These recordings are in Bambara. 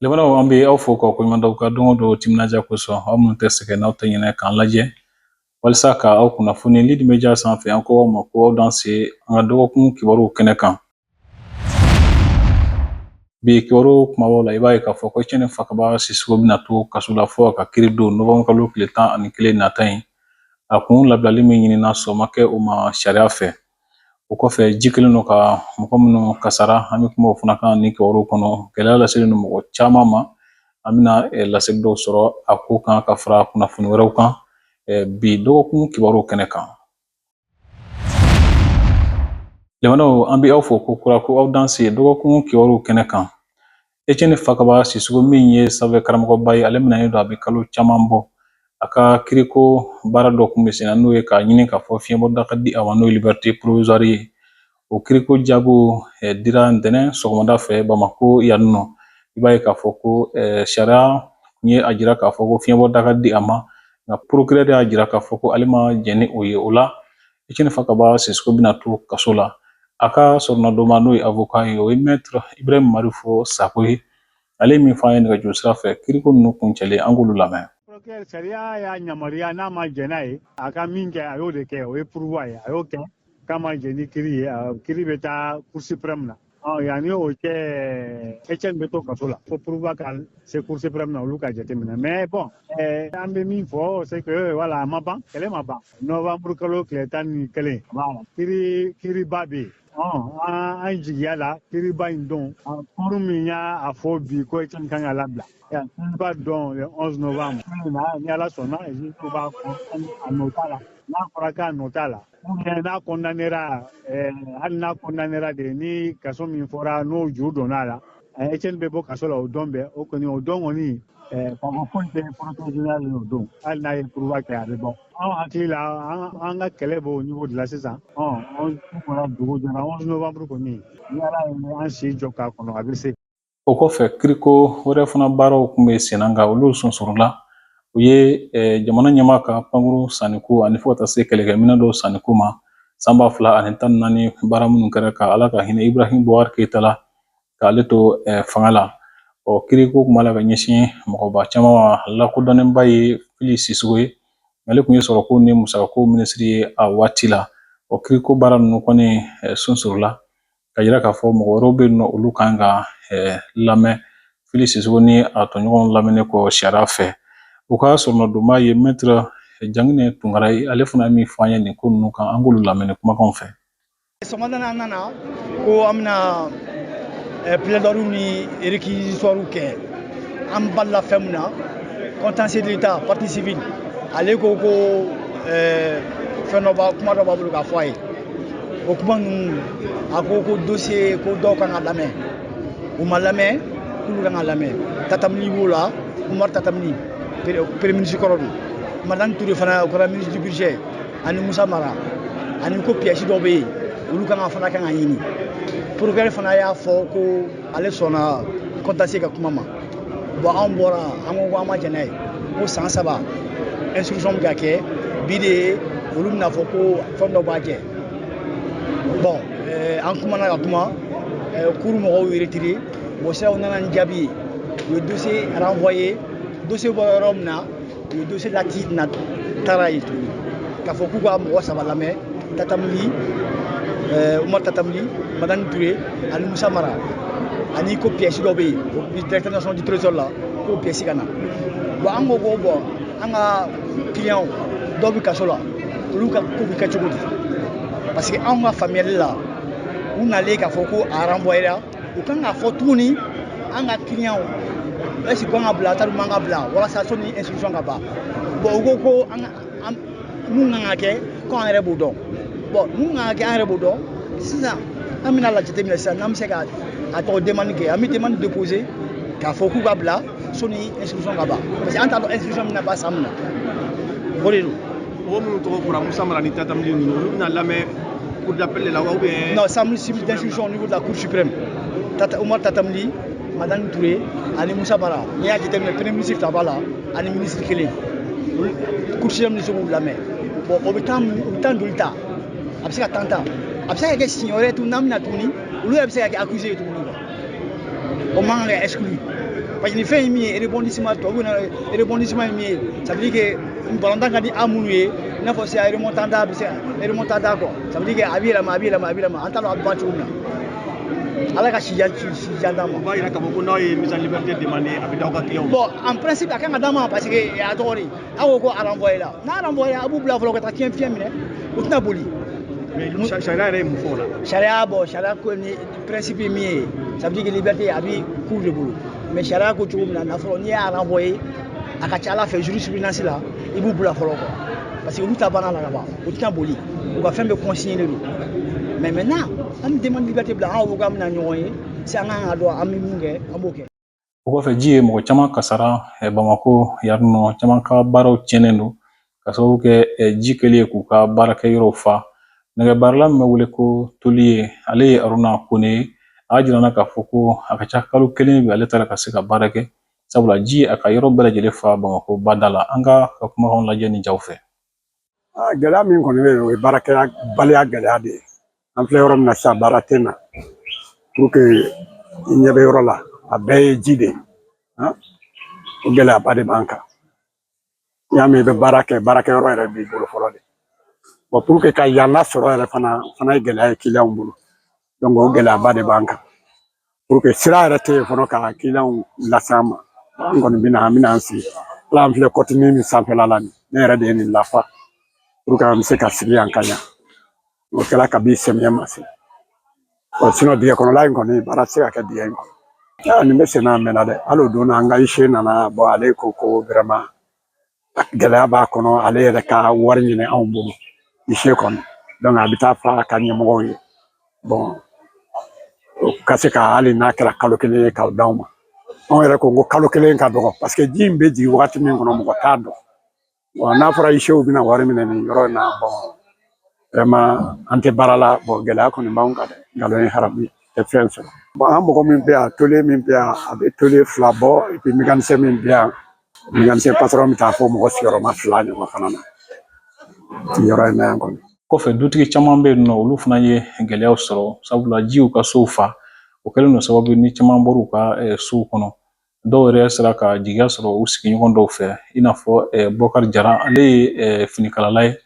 Limanaw, an bɛ aw fo k'aw koɲuman dɔn ka don o don timinandiya kosɔn. Aw minnu tɛ sɛgɛn, n'aw tɛ ɲinɛ k'an lajɛ walasa ka aw kunnafoni Lead Media sanfɛ, an ko aw ma ko aw danse an ka dɔgɔkun kibaruw kɛnɛ kan. Bi kibaru kumabaw la, i b'a ye k'a fɔ ko Etienne Fakaba Sisoko bɛna to kaso la fo a ka kiri don novembre kalo tile 11 nata in. A kun labilali min ɲinina, sɔn ma kɛ o ma sariya fɛ. O kɔfɛ, ji kɛlen don ka mɔgɔ minnu kasara, an bɛ kuma o fana kan ni kibaru kɔnɔ. Gɛlɛya laselen don mɔgɔ caman ma. An bɛna laseli dɔw sɔrɔ a ko kan ka fara kunnafoni wɛrɛw kan bi dɔgɔkun kibaru kɛnɛ kan. Limanaw, an bɛ aw fo ko kura ko aw danse dɔgɔkun kibaru kɛnɛ kan. Etienne Fakaba Sisoko min ye sanfɛ karamɔgɔba ye, ale minɛnen don a bɛ kalo caman bɔ. A ka kiriko baara dɔ kun bɛ senna, n'o ye k'a ɲini k'a fɔ fiɲɛbɔda ka di a ma, n'o ye liberté provisoire ye. O kiriko jaabiw dira ntɛnɛn sɔgɔmada fɛ Bamakɔ yan nɔ. I b'a ye k'a fɔ ko sariya ye a jira k'a fɔ ko fiɲɛbɔda ka di a ma, nka procureur y'a jira k'a fɔ ko ale ma jɛn ni o ye. O la, Etienne Fakaba Sisoko bɛna to kaso la. A ka sɔrɔnadonba, n'o ye avocat ye, o ye maître Ibrahim Marifo Sako ye. Ale ye min fɔ an ye nɛgɛjuru sira fɛ kiriko ninnu kuncɛlen, an k'olu lamɛn. Procureur, sariya y'a yamaruya n'a ma jɛn n'a ye, a ka min kɛ, a y'o de kɛ. O ye pourvoi ye, a y'o kɛ k'a ma jɛn ni kiri ye. Kiri bɛ taa Cour suprême na. Yanni o cɛ, Etienne bɛ to kaso la fo pourvoi ka se Cour suprême na, olu ka jateminɛ. Mais bon, an bɛ min fɔ, c'est que voilà, a ma ban, kɛlɛ ma ban. Novembre kalo tile 11, voilà, kiriba bɛ yen. An jigiya la, kiriba in don, cour min y'a fɔ bi ko Etienne kan ka labila, kiriba don le 11 novembre, ni Ala sɔnna, juge b'a fɔ a nɔ t'a la. N'a fɔra k'a nɔ t'a la, ou bien n'a condamnera, hali n'a condamnera de, ni kaso min fɔra n'o juru donna a la, Etienne bɛ bɔ kaso la o don bɛɛ. O kɔni, o don kɔni, k'a foyi tɛ procureur général ye o don. Hali n'a ye pourvoi kɛ, a bɛ bɔ. Anw hakili la, an ka kɛlɛ b'o niveau de la sisan. An bɔra, dugu jɛra, 11 novembre kɔni, ni Ala ye an si jɔ k'a kɔnɔ, a bɛ se. O kɔfɛ, kiriko wɛrɛ fana baaraw tun bɛ senna, nka olu sonsorola. U ye jamana ɲɛmaa ka pankuru sanniko ani fo ka taa se kɛlɛkɛminɛn dɔw sanniko ma san 2014, baara minnu kɛra ka Ala ka hinɛ Ibrahim Boubacar Keita la, k'ale to fanga la. Ɔ, kiriko kun b'a la ka ɲɛsin mɔgɔba caman ma. Lakodɔnnenba ye Fili Sisoko ye, ale tun ye sɔrɔko ni musakako minisiri ye a waati la. Ɔ, kiriko baara ninnu kɔni sonsorola ka jira k'a fɔ mɔgɔ wɛrɛw bɛ yen nɔ, olu kan ka lamɛn Fili Sisoko ni a tɔɲɔgɔnw lamɛnnen kɔ sariya fɛ. U ka sɔrɔnadonba ye maître Janginɛ Tunkara ye. Ale fana ye min fɔ an ye nin ko ninnu kan, an k'olu lamɛn ni kumakanw fɛ. Sɔgɔmada na, an nana ko an bɛna plaidoirie ni réquisitoire kɛ. An balila fɛn min na, contentieux de l'État, partie civile, ale ko ko fɛn dɔ b'a, kuma dɔ b'a bolo k'a fɔ a ye. O kuma ninnu, a ko ko dossier ko dɔw kan ka lamɛn, u ma lamɛn, k'olu kan ka lamɛn. Tatam Ly b'o la, Oumar Tatam Ly, premier ministre kɔrɔ don, Madani Touré fana, o kɛra ministre du budget, ani Moussa Mara, ani ko pièce dɔw bɛ yen, olu kan ka fana kan ka ɲini. Procureur fana y'a fɔ ko ale sɔnna contentieux ka kuma ma. Bon, anw bɔra, an ko an ma jɛn n'a ye ko san 3 instruction bɛ ka kɛ bi de, olu bɛna fɔ ko fɛn dɔ b'a jɛ. Bon, an kumana ka kuma, cour mɔgɔw y'u retiré. Bon, sisan u nana ni jaabi ye, u ye dossier renvoyé. Dossier bɔra yɔrɔ min na, u ye dossier lati na taara yen tuguni k'a fɔ k'u ka mɔgɔ saba lamɛn: Tatam Ly, Oumar Tatam Ly, Madani Touré ani Moussa Mara, ani ko pièce dɔ bɛ yen, o directeur national du trésor la, k'o pièce ka na. Bon, an ko ko bon, an ka client dɔw bɛ kaso la, olu ka ko bɛ kɛ cogo di? Parce que anw ka faamuyali la, u nalen k'a fɔ ko a renvoyera, u kan k'a fɔ tuguni an ka client est ce que kan ka bila, tari man ka bila, walasa sɔnni instruction ka ban. Bon, u ko ko an an mun kan ka kɛ, ko an yɛrɛ b'o dɔn. Bon, mun kan ka kɛ, an yɛrɛ b'o dɔn. Sisan an bɛna la jateminɛ sisan n'an bɛ se ka a tɔgɔ demande kɛ, an bɛ demande déposer k'a fɔ k'u ka bila sɔnni instruction ka ban, parce que an t'a dɔn instruction bɛna ban san min na, o de don. Mɔgɔ minnu tɔgɔ fɔra, Moussa Mara ni Tatam Ly ninnu, olu bɛna lamɛn cour d'appel de la ou bien? Non, chambre civile d'instruction au niveau de la Cour suprême. Tata, Oumar Tatam Ly, Madani Touré ani Moussa Mara. N'i y'a jateminɛ, premier ministre fila b'a la ani ministre kelen. Cour suprême bɛ se k'u lamɛn. Bon, o bɛ temps, o bɛ temps joli ta? A bɛ se ka temps ta, a bɛ se ka kɛ siɲɛ wɛrɛ tuguni n'an bɛna tuguni, olu yɛrɛ bɛ se ka kɛ accusé ye tuguni quoi. O man kan ka exclu. Parce que nin fɛn ye min ye, rebondissement, tubabu na rebondissement ye min ye, ça veut dire que balontan ka di an minnu ye, i n'a fɔ sisan remontada bɛ se remontada quoi. Ça veut dire que a bɛ yɛlɛma, a bɛ yɛlɛma, a bɛ yɛlɛma, an t'a dɔn a bɛ ban cogo min na. Ala ka si jan d'an ma. O b'a yira k'a fɔ ko n'aw ye mise en liberté demandé, a bɛ d'aw ka client ma. Bon, en principe a kan ka d'an ma, parce que a tɔgɔ de, aw ko ko a renvoyé la, n'a renvoyé, a b'u bila fɔlɔ ka taa fiɲɛ fiɲɛ minɛ, u tɛna boli. Mais sariya yɛrɛ ye mun fɔ o la? Sariya, bon, sariya ko ni principe ye min ye, ça veut dire que liberté a bɛ cour de bolo, mais sariya ko cogo min na, na fɔlɔ n'i y'a renvoyé, a ka ca ala fɛ, jurisprudence la, i b'u bila fɔlɔ quoi, parce que olu ta banna la ka ban, u tɛna boli, u ka fɛn bɛɛ consigné de don. Mais maintenant an bɛ demande liberté bila, an ko k'an bɛna ɲɔgɔn ye si an kan ka dɔn an bɛ mun kɛ, an b'o kɛ. O kɔfɛ, ji ye mɔgɔ caman kasara Bamakɔ yan nɔ, caman ka baaraw tiɲɛnen don ka sababu kɛ ji kɛlen ye k'u ka baarakɛyɔrɔw fa. Nɛgɛbaarala min bɛ wele ko toli, ale ye Aruna Kone ye, a y'a jira n na k'a fɔ ko a ka ca kalo kelen bi ale taara ka se ka baara kɛ, sabula ji a ka yɔrɔ bɛɛ lajɛlen fa Bamakɔ bada la. An ka kumakanw lajɛ ni jaw fɛ. Gɛlɛya min kɔni bɛ yen, o ye baarakɛla baliya gɛlɛya de ye. An filɛ yɔrɔ min na sisan, baara tɛ na, pour que i ɲɛ bɛ yɔrɔ la, a bɛɛ ye ji de ye. O gɛlɛyaba de b'an kan. N'i y'a mɛn i bɛ baara kɛ, baarakɛyɔrɔ yɛrɛ b'i bolo fɔlɔ de. Bon, pour que ka yan lasɔrɔ yɛrɛ fana ye gɛlɛya ye kiliyanw bolo. Donc o gɛlɛyaba de b'an kan, pour que sira yɛrɛ tɛ yen fɔlɔ ka kiliyanw lase an ma. An kɔni bɛna, an bɛna an sigi. Hali an filɛ kɔtini min sanfɛla la nin, ne yɛrɛ de ye nin lafa pour que an bɛ se ka sigi yan ka ɲa. O kɛra kabi samiya ma se. Sinon dingɛ kɔnɔla in kɔni, baara tɛ se ka kɛ dingɛ in kɔnɔ. Nin bɛ senna a mɛnna dɛ. Hali o don na, an ka huissier nana bɔn, ale ko ko vraiment gɛlɛya b'a kɔnɔ, ale yɛrɛ ka wari ɲini anw bolo, huissier kɔni. Donc a bɛ taa fɔ a ka ɲɛmɔgɔw ye, bon, o ka se ka hali n'a kɛra kalo kelen ye k'o d'anw ma. Anw yɛrɛ ko ko kalo kelen ka dɔgɔ, parce que ji in bɛ jigin wagati min kɔnɔ, mɔgɔ t'a dɔn. Bon, n'a fɔra huissier bɛna wari minɛ nin yɔrɔ in na, bon, vraiment an tɛ baara la. Bon, gɛlɛya kɔni b'anw kan dɛ, nkalon ye haramu ye, tɛ fɛn sɔrɔ. Bon, an mɔgɔ min bɛ yan, tôlier min bɛ yan, a bɛ tôlier fila bɔ, et puis mécanicien min bɛ yan, mécanicien patron bɛ taa fɔ mɔgɔ sigiyɔrɔma fila ɲɔgɔn fana na yɔrɔ in na yan kɔni. Kɔfɛ, dutigi caman bɛ yen nɔ, olu fana ye gɛlɛyaw sɔrɔ, sabula ji y'u ka sow fa. O kɛlen don sababu ni caman bɔr'u ka sow kɔnɔ. Dɔw yɛrɛ sera ka jigiya sɔrɔ u sigiɲɔgɔn dɔw fɛ, i n'a fɔ Bɔkari Jara, ale ye finikalala ye.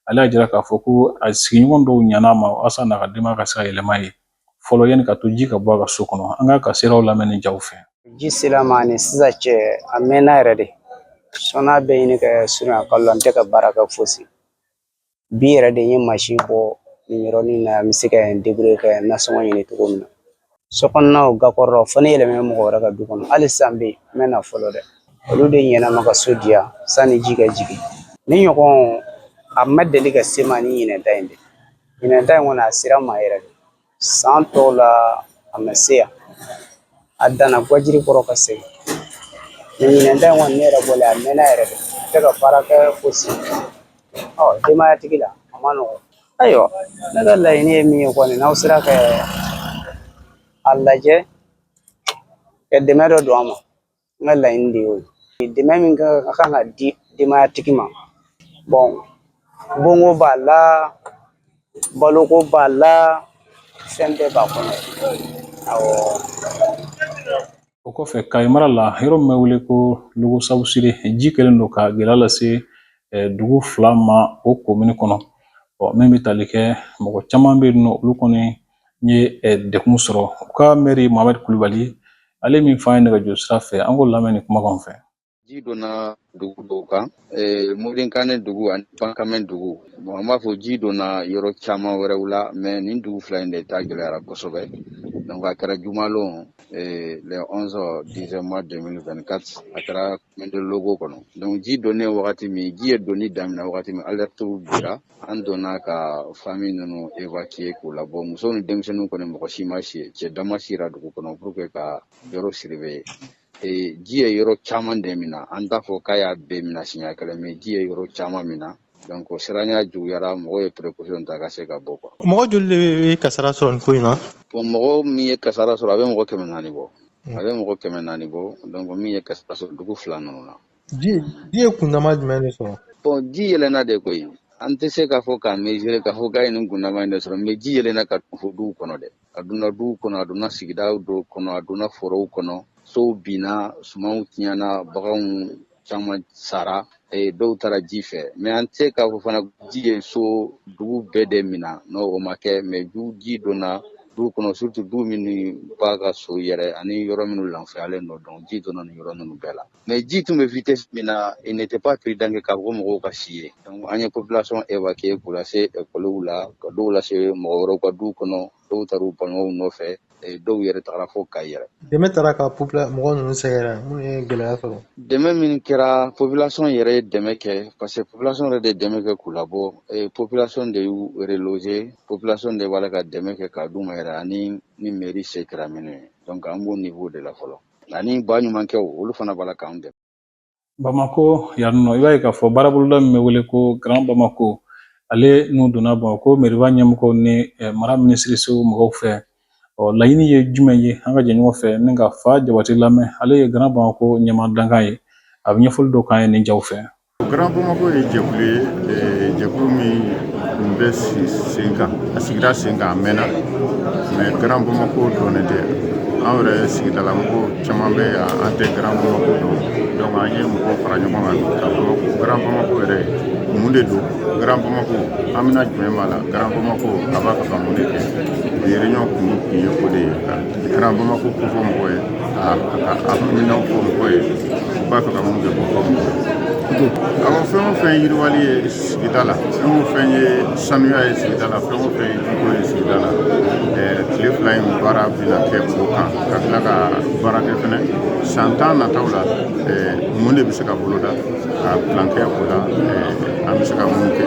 Ale y'a jira k'a fɔ ko a sigiɲɔgɔn dɔw ɲan'a ma walasa n'a ka denbaya ka se ka yɛlɛma ye fɔlɔ, yanni ka to ji ka bɔ a ka so kɔnɔ. An k'a ka siraw lamɛn ni jaw fɛ. Ji sera ma ni sisan cɛ, a mɛnna yɛrɛ de. Sɔnna bɛ ɲini ka surunya kalo la, n tɛ ka baara kɛ fosi. Bi yɛrɛ de n ye mansin bɔ nin yɔrɔnin na, n bɛ se ka n débrouiller ka nasɔngɔ ɲini cogo min na. So kɔnɔnaw, gakɔrɔlaw, fo ne yɛlɛmɛ mɔgɔ wɛrɛ ka du kɔnɔ. Hali sisan bɛ yen, n bɛ na fɔlɔ dɛ. Olu de ɲɛna ma ka so di yan sanni ji ka jigin. Ni ɲɔgɔn a ma deli ka se ma ni ɲinɛ ta in de. Ɲinɛ ta in kɔni, a sera ma yɛrɛ de. San tɔw la a ma se yan. A danna gajiri kɔrɔ ka segin. Ɲinɛ ta in kɔni, ne yɛrɛ bɔlen, a mɛnna yɛrɛ de. N tɛ ka baara kɛ fosi. Ɔ denbayatigi la, a ma nɔgɔn. Ayiwa, ne ka laɲini ye min ye kɔni, n'aw sera ka a lajɛ ka dɛmɛ dɔ don an ma, n ka laɲini de y'o ye. Dɛmɛ min ka kan ka di denbayatigi ma, bon, bonko b'a la, baloko b'a la, fɛn bɛɛ b'a kɔnɔ. Awɔ. O kɔfɛ, Kayi mara la, yɔrɔ min bɛ wele ko Logo Sabusire, ji kɛlen don ka gɛlɛya lase dugu fila ma o komini kɔnɔ. Ɔ min bɛ tali kɛ, mɔgɔ caman bɛ yen nɔ, olu kɔni ye degun sɔrɔ. U ka mɛri Mohamɛdi Kulubali, ale min fɔ an ye nɛgɛjuru sira fɛ, an k'o lamɛn ni kumakanw fɛ. Ji donna dugu dɔw kan, Morinkanɛ dugu ani Bankamɛ dugu. Bon, an b'a fɔ ji donna yɔrɔ caman wɛrɛw la, mais nin dugu fila in de ta gɛlɛyara kosɛbɛ. Donc a kɛra jumalon, le 11 10 mois 2024, a kɛra commune de Logo kɔnɔ. Donc ji donnen wagati min, ji ye donni daminɛ wagati min, alerte bira, an donna ka famille ninnu évacuer k'u labɔ. Musow ni denmisɛnninw kɔni, mɔgɔ si ma si, cɛ dama sira dugu kɔnɔ pour que ka yɔrɔ surveiller. Ji ye yɔrɔ caman de minɛ. An t'a fɔ k'a y'a bɛɛ minɛ siɲɛ kelen, mais ji ye yɔrɔ caman minɛ. Donc siranya juguyara, mɔgɔw ye précaution ta ka se ka bɔ quoi. Mɔgɔ joli de bɛ kasara sɔrɔ nin ko in na? Bon, mɔgɔ min ye kasara sɔrɔ, a bɛ mɔgɔ 400 bɔ. A bɛ mɔgɔ 400 bɔ. Donc min ye kasara sɔrɔ dugu fila ninnu na. Ji ye kundama jumɛn de sɔrɔ? Bon, ji yɛlɛnna de koyi. An tɛ se k'a fɔ k'a mesurer k'a fɔ k'a ye nin kundama in de sɔrɔ, mais ji yɛlɛnna ka don fo duw kɔnɔ dɛ. A donna duw kɔnɔ, a donna sigidaw dɔw kɔnɔ, a donna forow kɔnɔ, sow binna, sumanw tiɲɛna, baganw caman sara, dɔw taara ji fɛ. Mais an tɛ se k'a fɔ fana ji ye so dugu bɛɛ de mina, non, o ma kɛ. Mais ji donna du kɔnɔ, surtout du minnu b'a ka so yɛrɛ ani yɔrɔ minnu lanfɛyalen don. Donc ji donna nin yɔrɔ ninnu bɛɛ la. Mais ji tun bɛ vitesse min na, il n'était pas prudent k'a fɔ ko mɔgɔw ka si yen. Donc an ye population évacuer k'u lase école la, ka dɔw lase mɔgɔ wɛrɛw ka du kɔnɔ, dɔw taara u balimaw nɔfɛ, dɔw yɛrɛ tagara fo Kayi yɛrɛ. Dɛmɛ taara ka mɔgɔ ninnu sɛgɛrɛ minnu ye gɛlɛya sɔrɔ. Dɛmɛ min kɛra, population yɛrɛ ye dɛmɛ kɛ, parce que population yɛrɛ de ye dɛmɛ kɛ k'u labɔ, population de y'u reloger, population de b'a la ka dɛmɛ kɛ k'a d'u ma yɛrɛ, ani ni mairie se kɛra minnu ye. Donc an b'o niveau de la fɔlɔ, ani baɲumankɛw, olu fana b'a la k'an dɛmɛ. Bamako yan nɔ, i b'a ye k'a fɔ baaraboloda min bɛ wele ko Grand Bamako, ale n'u donna Bamako meriba ɲɛmɔgɔw ni mara minisiriso mɔgɔw fɛ. Ɔ, laɲini ye jumɛn ye? An ka jɛ ɲɔgɔn fɛ ni ka Fa Jabate lamɛn. Ale ye Grand Bamako ɲɛmaa dankan ye, a bɛ ɲɛfɔli dɔ k'an ye nin jaw fɛ. Grand Bamako ye jɛkulu ye, jɛkulu min tun bɛ sen kan, a sigira sen kan a mɛnna, mais Grand Bamako dɔnnen tɛ. An yɛrɛ sigidala mɔgɔw caman bɛ yan, an tɛ Grand Bamako dɔn. Donc an ye mɔgɔw fara ɲɔgɔn kan ka Bamako, Grand Bamako yɛrɛ mun de don, Grand Bamako an bɛna jumɛn b'a la, Grand Bamako a b'a fɛ ka mun de kɛ. Bi réunion kun ye o de ye, ka Grand Bamako kofɔ mɔgɔw ye, a ka hakilinaw fɔ mɔgɔw ye, u b'a fɛ ka mun kɛ k'o fɔ mɔgɔw ye. Awɔ, fɛn o fɛn yiriwali ye sigida la, fɛn o fɛn ye sanuya ye sigida la, fɛn o fɛn ye jiko ye sigida la, tile 2 in baara bɛna kɛ o kan, ka tila ka baara kɛ fɛnɛ san 10 nataw la, mun de bɛ se ka boloda, ka plan kɛ o la, an bɛ se ka mun kɛ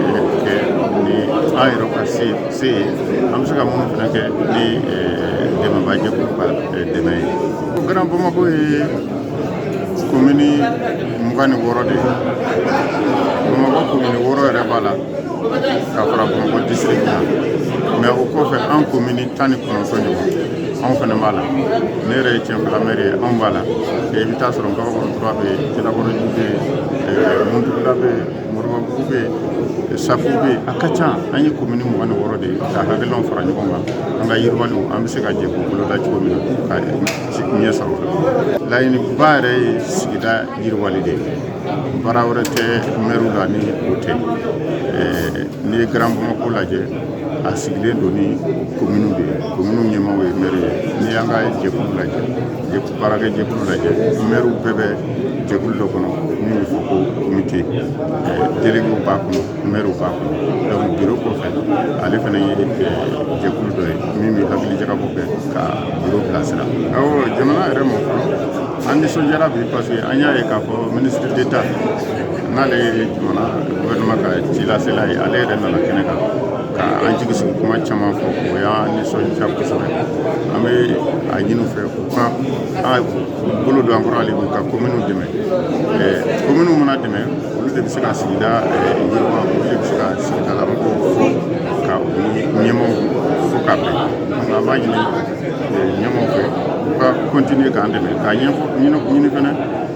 ni an yɛrɛ ka se ye, an bɛ se ka minnu fana kɛ ni dɛmɛbaa jɛkulu ka dɛmɛ ye. Grand Bamako ye komini 26 de ye. Bamakɔ komini 6 yɛrɛ b'a la ka fara Bamakɔ district kan, mais o kɔfɛ an komini 19 ɲɔgɔn, anw fana b'a la. Ne yɛrɛ ye Tienfala maire ye, anw b'a la. I bɛ taa sɔrɔ Kabakɔrɔ tura bɛ yen, Jalakɔrɔju bɛ yen, Muntugula bɛ yen, Moribabugu bɛ yen, Safu bɛ yen, a ka ca. An ye komini 26 de ye ka hakilinaw fara ɲɔgɔn kan, an ka yiriwaliw, an bɛ se ka jɛ k'u boloda cogo min na ka ɲɛ sɔrɔ. Laɲiniba yɛrɛ ye sigida yiriwali de ye, baara wɛrɛ tɛ mɛriw la ni o tɛ. N'i ye Grand Bamako lajɛ, a sigilen don ni kominiw de ye, kominiw ɲɛmaaw ye mɛri ye. N'i y'an ka jɛkulu lajɛ, baarakɛ jɛkulu lajɛ, mɛriw bɛɛ bɛ jɛkulu dɔ kɔnɔ min bɛ fɔ ko comité, déléguéw b'a kɔnɔ, mɛriw b'a kɔnɔ. Donc bureau kɔfɛ, ale fana ye jɛkulu dɔ ye min bɛ hakili jagabɔ kɛ ka bureau bilasira. Awɔ, jamana yɛrɛ ma fɔlɔ, an nisɔndiyara bi, parce que an y'a ye k'a fɔ ministre d'État, n'ale ye jamana gouvernement ka cilasela ye, ale yɛrɛ nana kɛnɛ kan ka an jigi sigi, kuma caman fɔ, o y'an nisɔndiya kosɛbɛ. An bɛ a ɲini u fɛ u ka an bolo don an kɔrɔ hali bi ka kominiw dɛmɛ. Kominiw mana dɛmɛ, olu de bɛ se ka sigida yiriwa, olu de bɛ se ka sigidala mɔgɔw fɔ ka u ni ɲɛmaaw fɔ ka bɛn. Donc an b'a ɲini ɲɛmaaw fɛ u ka continuer k'an dɛmɛ, k'a ɲɛfɔ ɲini fɛnɛ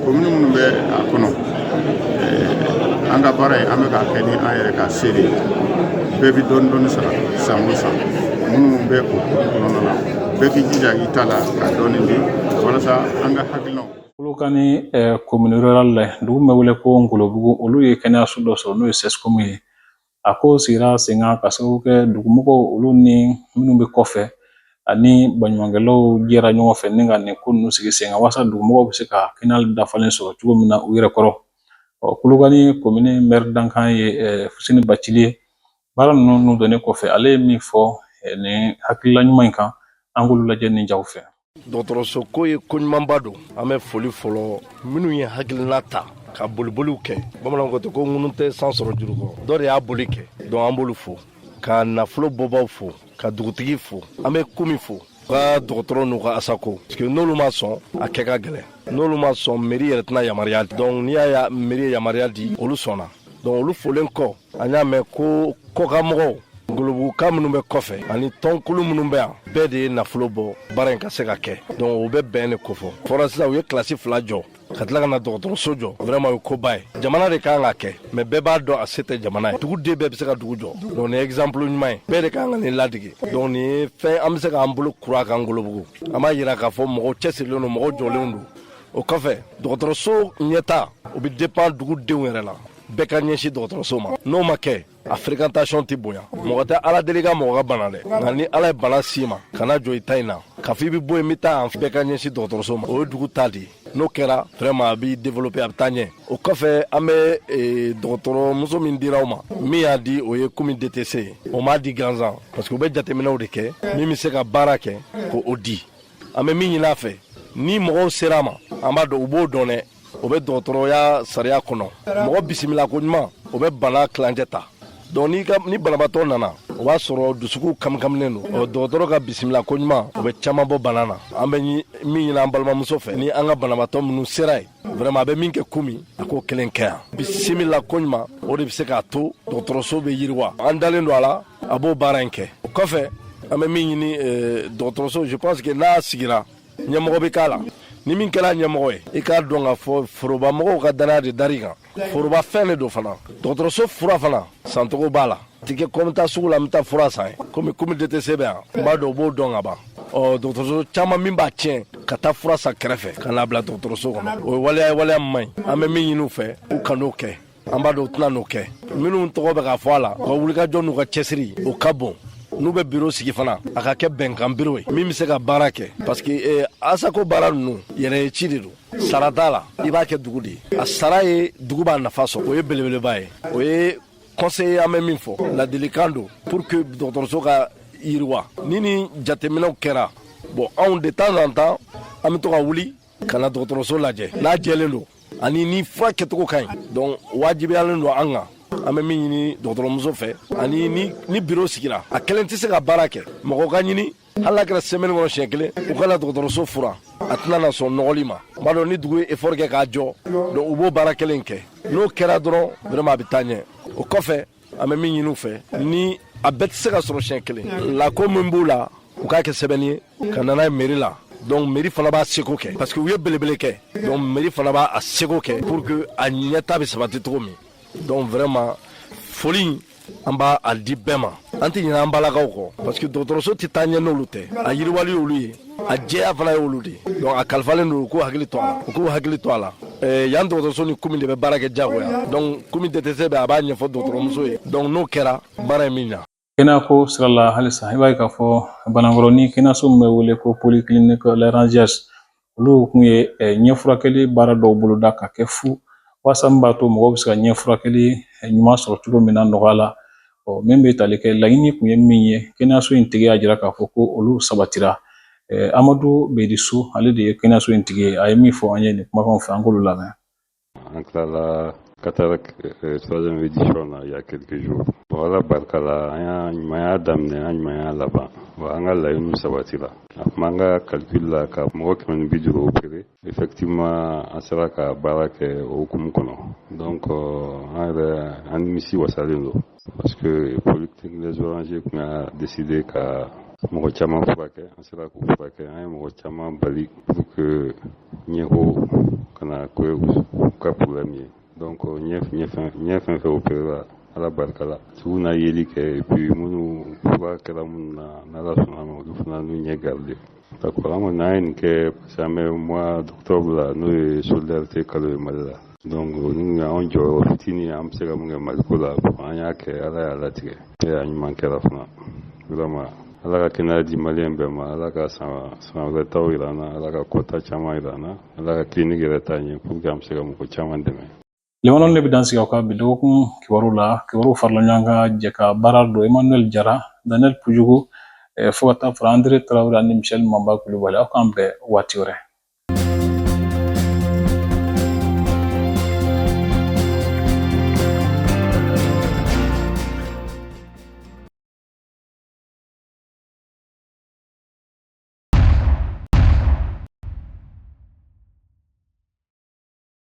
komini minnu bɛ a kɔnɔ. An ka baara in, an bɛ k'a kɛ ni an yɛrɛ ka se de ye. Bɛɛ bɛ dɔɔni dɔɔni sara san o san. Minnu bɛ o kɔnɔna na, bɛɛ k'i jija i ta la ka dɔɔni di walasa an ka hakilinaw. Kolokani commune rurale la, dugu min bɛ wele ko Ngolobugu, olu ye kɛnɛyaso dɔ sɔrɔ n'o ye CSCOM ye. A ko sigira sen kan ka sababu kɛ dugumɔgɔw olu ni minnu bɛ kɔfɛ ani baɲumankɛlaw jɛra ɲɔgɔn fɛ ni ka nin ko ninnu sigi sen kan, walasa dugumɔgɔw bɛ se ka kɛnɛya dafalen sɔrɔ cogo min na u yɛrɛ kɔrɔ. Ɔ, Kolokani komini maire dankan ye Fuseni Bacili ye. Baara ninnu donnen kɔfɛ, ale ye min fɔ nin hakilila ɲuman in kan, an k'olu lajɛ nin jaw fɛ. Dɔgɔtɔrɔso ko ye ko ɲumanba don. An bɛ foli fɔlɔ minnu ye hakilina ta ka boliboliw kɛ. Bamananw ko ten ko ŋunu tɛ san sɔrɔ juru kɔrɔ, dɔ de y'a boli kɛ. Donc an b'olu fo, ka nafolo bɔbaw fo, ka dugutigi fo. An bɛ ko min fo, ka dɔgɔtɔrɔ n'u ka asako, parce que n'olu ma sɔn, a kɛ ka gɛlɛn. N'olu ma sɔn, mairie yɛrɛ tɛna yamaruya. Donc n'i y'a ye mairie ye yamaruya di, olu sɔnna. Donc olu folen kɔ, an y'a mɛn ko kɔkanmɔgɔw, Ngolobuguka minnu bɛ kɔfɛ ani tɔnkulu minnu bɛ yan, bɛɛ de ye nafolo bɔ baara in ka se ka kɛ. Donc o bɛ bɛn de kofɔ. Fɔra sisan, u ye kilasi 2 jɔ. Ka tila ka na dɔgɔtɔrɔso jɔ, vraiment o ye koba ye. Jamana de kan ka kɛ, mais bɛɛ b'a dɔn a se tɛ jamana ye. Duguden bɛɛ bɛ se ka dugu jɔ. Donc nin ye exemple ɲuman ye, bɛɛ de kan ka nin ladege. Donc nin ye fɛn an bɛ se k'an bolo kuru a kan golobugu. An b'a yira k'a fɔ mɔgɔw cɛsirilen don, mɔgɔw jɔlen don. O kɔfɛ, dɔgɔtɔrɔso ɲɛta, o bɛ dépend dugudenw yɛrɛ la. Bɛɛ ka ɲɛsin dɔgɔtɔrɔso ma. N'o ma kɛ, a fréquentation tɛ bonya. Mɔgɔ tɛ Ala deli ka mɔgɔ ka bana dɛ, nka ni Ala ye bana s'i ma, kana jɔ i ta in na k'a fɔ i bɛ bɔ yen, n bɛ taa yan. Bɛɛ ka ɲɛsin dɔgɔtɔrɔso ma, o ye dugu ta de ye. N'o kɛra, vraiment a bɛ développer, a bɛ taa ɲɛ. O kɔfɛ, an bɛ dɔgɔtɔrɔmuso min dira aw ma, min y'a di, o ye komi DTC ye. O m'a di gansan, parce que u bɛ jateminɛw de kɛ, min bɛ se ka baara kɛ k'o di. An bɛ min ɲini a fɛ, ni mɔgɔw sera a ma, an b'a dɔn u b'o dɔn dɛ. O bɛ dɔgɔtɔrɔya sariya kɔnɔ, mɔgɔ bisimila ko ɲuman, o bɛ bana tilancɛ ta. Donc ni ka ni banabaatɔ nana, o b'a sɔrɔ dusukun kamikaminen don. Ɔ, dɔgɔtɔrɔ ka bisimila ko ɲuman, o bɛ caman bɔ bana na. An bɛ min ɲini an balimamuso fɛ, ni an ka banabaatɔ minnu sera yen, vraiment a bɛ min kɛ komi a k'o kelen kɛ yan, bisimila ko ɲuman, o de bɛ se k'a to dɔgɔtɔrɔso bɛ yiriwa. An dalen don a la, a b'o baara in kɛ. O kɔfɛ, an bɛ min ɲini dɔgɔtɔrɔso, je pense que n'a sigira, ɲɛmɔgɔ bɛ k'a la. Ni min kɛra ɲɛmɔgɔ ye, i k'a dɔn k'a fɔ foroba mɔgɔw ka danaya de dar'i kan. Foroba fɛn de don fana. Dɔgɔtɔrɔso fura fana sancogo b'a la, ti kɛ komi taa sugu la, n bɛ taa fura san ye. Komi DTC bɛ yan, n b'a dɔn u b'o dɔn ka ban. Ɔ, dɔgɔtɔrɔso caman min b'a tiɲɛ ka taa fura san kɛrɛfɛ ka n'a bila dɔgɔtɔrɔso kɔnɔ, o ye waleya ye, waleya min man ɲi. An bɛ min ɲini u fɛ, u kan'o kɛ. An b'a dɔn u tɛna n'o kɛ. Minnu tɔgɔ bɛ ka fɔ a la, u ka wulikajɔ n'u ka cɛsiri, o ka bon. N'u bɛ biro sigi fana, a ka kɛ bɛnkan biro ye min bɛ se ka baara kɛ, parce que asako baara ninnu yɛrɛ ye ci de don, sara t'a la. I b'a kɛ dugu de ye, a sara ye dugu b'a nafa sɔrɔ, o ye belebeleba ye. O ye conseiller, an bɛ min fɔ, ladilikan don pour que dɔgɔtɔrɔso ka yiriwa. Ni jateminɛw kɛra, bon, anw de temps en temps an bɛ to ka wuli ka na dɔgɔtɔrɔso lajɛ n'a jɛlen don ani ni fura kɛcogo ka ɲi. Donc wajibiyalen don an kan. An bɛ min ɲini dɔgɔtɔrɔmuso fɛ, ani ni biro sigira, a kelen tɛ se ka baara kɛ, mɔgɔ ka ɲini, hali n'a kɛra semaine kɔnɔ siɲɛ kelen, u ka na dɔgɔtɔrɔso furan, a tɛna na sɔn nɔgɔli ma. N b'a dɔn ni dugu ye effort kɛ k'a jɔ, donc u b'o baara kelen kɛ. N'o kɛra dɔrɔn, vraiment a bɛ taa ɲɛ. O kɔfɛ, an bɛ min ɲini u fɛ, ni a bɛɛ tɛ se ka sɔrɔ siɲɛ kelen, lako min b'u la, u k'a kɛ sɛbɛnni ye ka na n'a ye mairie la. Donc mairie fana b'a seko kɛ, parce que u ye belebele kɛ. Donc mairie fana b'a a seko kɛ pour que a ɲɛta bɛ sabati cogo min. Donc vraiment, foli an b'a a di bɛɛ ma. An tɛ ɲinɛ an balakaw kɔ, parce que dɔgɔtɔrɔso tɛ taa ɲɛ n'olu tɛ. A yiriwali y'olu ye, a jɛya fana ye olu de ye. Donc a kalifalen don, u k'u hakili to a la, u k'u hakili to a la. Yan dɔgɔtɔrɔso ni komi de bɛ baara kɛ diyagoya. Donc komi DTC bɛ, a b'a ɲɛfɔ dɔgɔtɔrɔmuso ye. Donc n'o kɛra, baara in bɛ ɲa. Kɛnɛyako sira la halisa, i b'a ye k'a fɔ Banankɔrɔni kɛnɛyaso min bɛ wele ko polyclinique Larangias, olu kun ye ɲɛ furakɛli baara dɔw boloda ka kɛ fu, walasa min b'a to mɔgɔw bɛ se ka ɲɛ furakɛli ɲuman sɔrɔ cogo min na nɔgɔya la. Ɔ, min bɛ tali kɛ laɲini kun ye min ye, kɛnɛyaso in tigi y'a jira k'a fɔ ko olu sabatira. Amadu Bediso, ale de ye kɛnɛyaso in tigi ye, a ye min fɔ an ye nin kumakanw fɛ, an k'olu lamɛn. An tilala cataracte troisième édition na il y a quelques jours. Bon, Ala barika la, an y'a ɲuman y'a daminɛ, an ɲuman y'a laban wa, an ka laɲiniw sabatira. A tun b'an ka calcul la ka mɔgɔ 150 opérer. Effectivement, an sera ka baara kɛ o hukumu kɔnɔ. Donc an yɛrɛ, an nimisi wasalen don, parce que polyclinique Les Orangers tun y'a décidé ka mɔgɔ caman furakɛ, an sera k'u furakɛ. An ye mɔgɔ caman bali pour que ɲɛko kana kɛ u ka problème ye. Donc ɲɛ fɛn fɛn opéré la, Ala barika la, tigiw na yeli kɛ. Et puis minnu fura kɛra minnu na, n'Ala sɔnna ma, olu fana n'u ɲɛ garder. D'accord, an kɔni an ye nin kɛ parce que an bɛ mois d'octobre la, n'o ye solidarité kalo ye Mali la. Donc ni anw jɔyɔrɔ fitinin an bɛ se ka mun kɛ Maliko la, an y'a kɛ, Ala y'a latigɛ e a ɲuman kɛra fana. Vraiment, Ala ka kɛnɛya di maliyɛn bɛɛ ma. Ala ka san san wɛrɛ taw yira an na. Ala ka kɔta caman yira an na. Ala ka clinique yɛrɛ taa ɲɛ pour que an bɛ se ka mɔgɔ caman dɛmɛ. Limanaw, ne bɛ dan sigi aw ka bi dɔgɔkun kibaru la. Kibaru farala ɲɔgɔn kan, jɛ ka baara don Emmanuel Jara, Daniel Pujugu, fo ka taa fara Andre Traoré ani Michel Mamba Kulubali. Aw k'an bɛn waati wɛrɛ.